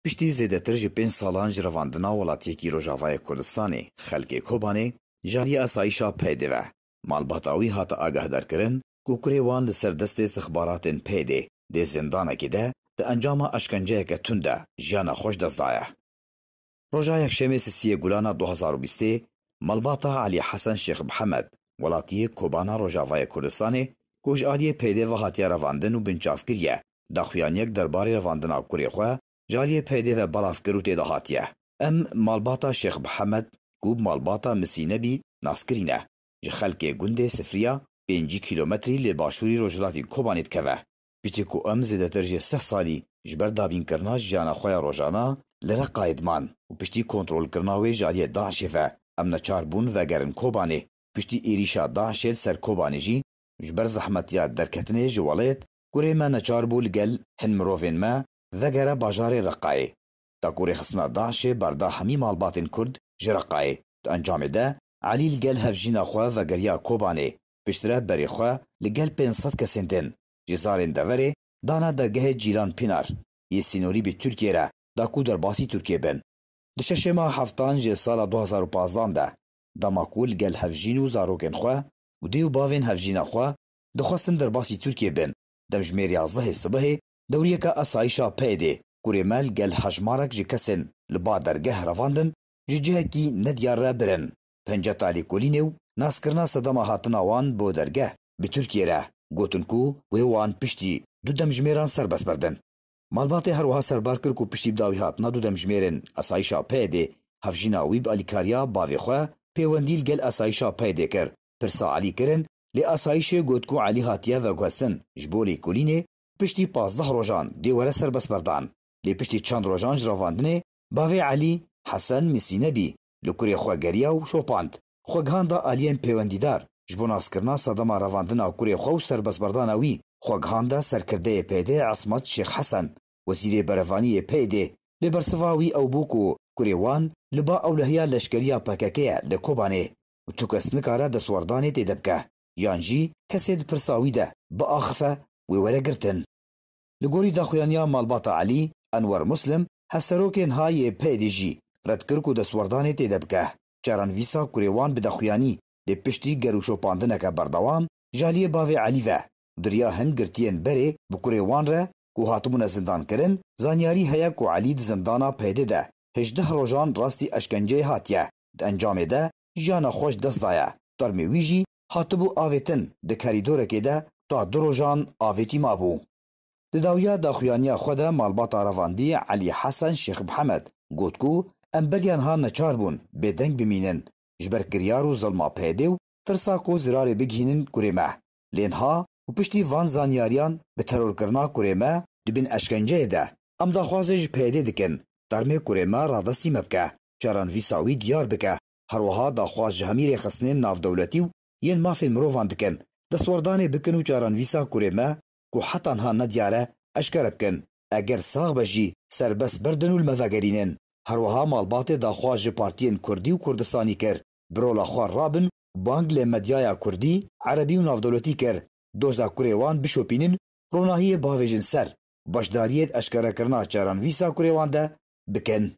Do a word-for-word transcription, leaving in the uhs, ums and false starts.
Piştî zêdetir ji pênc salan ji revandina welatiyekî Rojavayê Kurdistanê, xelkê Kobanê ji aliyê asayîşa P Y D ve malbata wî hate agahdarkirin ku kurê wan li ser destê istixbaratên P Y D'ê dê zindanekê de di encama eşkenceyeke tund de jiyana xwe ji dest daye. Roja Yekşemê sisiyê Gulana du hazar û bîstê, malbata Elî Hesen Şêx Mihemed, welatiyê Kobana Rojavayê Kurdistanê, ku ji aliyê P Y D ve hatiye revandin û binçav kiriye, daxuyaniyek derbarê revandina kurê xwe ji aliyê P Y D ve belav kir û tê de hatiye. Em malbata Şêx Mihemed, ku bi malbata Misînebî nas kirî ne, ji xelkê gundê Sifriya, pêncî kîlometrî li başûrî rojhilatî Kobanê dikeve. Piştî ku em zêdetir ji sih salî ji ber dabînkirina jiyana xwe ya rojana li Reqayê diman û piştî kontrolkirina wê ji aliyê DAIŞê ve, em neçar bûn vegerin Kobanê. Piştî êrîşa DAIŞê li ser Kobanê jî ji ber zehmetiya derketinê ji welêt, kurê me neçar bû li gel hin mirovên me vegere bajarê Reqayê. Da ku rêxistina DAIŞê berda hemî malbatên Kurd ji Reqayê. Di encamê de Elî li gel hevjîna xwe vegeriya Kobanê, piştre berê xwe li gel pênc sed kesên din ji zarên deverê dana dergehê Cîlan Pînar yê sînorî bi Tirkiyê re, da ku derbasî Tirkiyê bin. Di şeşê meha heftan ji sala du hazar û pazdan de, dema ku li gel hevjîn û zarokên xwe û dê û bavên hevjîna xwe dixwestin derbasî Tirkiyê bin, demjimêr yazdehê sibehê dewriyeke asayîşa P Y D'ê, kurê me li gel hejmarek ji kesên li ba dergeh revandin, ji cihekî nediyar re birin. Penceta lêkolînê û naskirina sedema hatina wan bo dergeh bi Tirkiyê re gotin ku wê wan piştî du demjimêran serbest berdin. Malbatê her wiha serbar kir ku piştî bi dawî hatina du demjimêrên asayîşa P Y D'ê, hevjîna wî bi alîkariya bavê xwe pêwendî li gel asayîşa P Y D'ê kir. Pirsa Elî kirin, lê asayîşê got ku Elî hatiye veguhestin ji bo lêkolînê, piştî pazdeh rojan dê were serbestberdan. Lê piştî çend rojan ji revandinê, bavê Elî, Hesen Misînebî, li kurê xwe geriya û şopand. Xwe gihanda aliyên pêwendîdar ji bo naskirina sedema revandina kurê xwe û serbestberdana wî. Xwe gihanda serkirdeyê P Y D'ê Esmet Şêx Hesen, wezîrê berevaniyê P Y D'ê. Lê bersiva wî ew bû ku kurê wan li ba ewlehiya leşkeriya P K K ye li Kobanê û tu kes nikare destwerdanê tê de bike, yan jî kesê di pirsa wî de biaxife, wê were girtin. Li gorî daxuyaniya malbata Elî, Enwer Muslim, hevserokê niha yê P Y D'ê jî red kir ku destwerdanê tê de bike. Çarenivîsa kurê wan bide xuyanî, lê piştî ger û şopandineke berdewam ji aliyê bavê Elî ve û di riya hin girtiyên berê bi kurê wan re ku hatibûne zindankirin, zanyarî heye ku Elî di zindana P Y D'ê de hejdeh rojan rastî eşkenceyê hatiye, di encamê de jiyana xwe ji dest daye. Termê wî jî hatibû avêtin, di kerîdorekê de ta du rojan avêtî mabû. Di dawiya daxuyaniya xwe de malbata revandî Elî Hesen Şêx Mihemed got ku em beriya niha neçar bûn bêdeng bimînin ji ber kiryar û zilma P Y D'ê û tirsa ku zirarê bigihînin kurê me. Lê niha û piştî van zanyariyan bi terorkirina kurê me di bin eşkenceyê de, em daxwazê ji P Y D'ê dikin, termê kurê me radestî me bike, çarenivîsa wî diyar bike. Her wiha daxwaz ji hemî rêxistinên navdewletî û yên mafên mirovan dikin, destwerdanê bikin û çarenivîsa kurê me ku heta niha nediyar e, eşkere bikin. Eger sax be jî serbest berdin û li me vegerînin. Her wiha malbatê daxwaz ji partiyên kurdî û kurdistanî kir, bi rola xwe rabin û bang lê medyaya kurdî, erebî û navdewletî kir, doza kurê wan bişopînin, ronahiyê bavêjin ser û beşdariyê di eşkerekirina çarenivîsa kurê wan de bikin.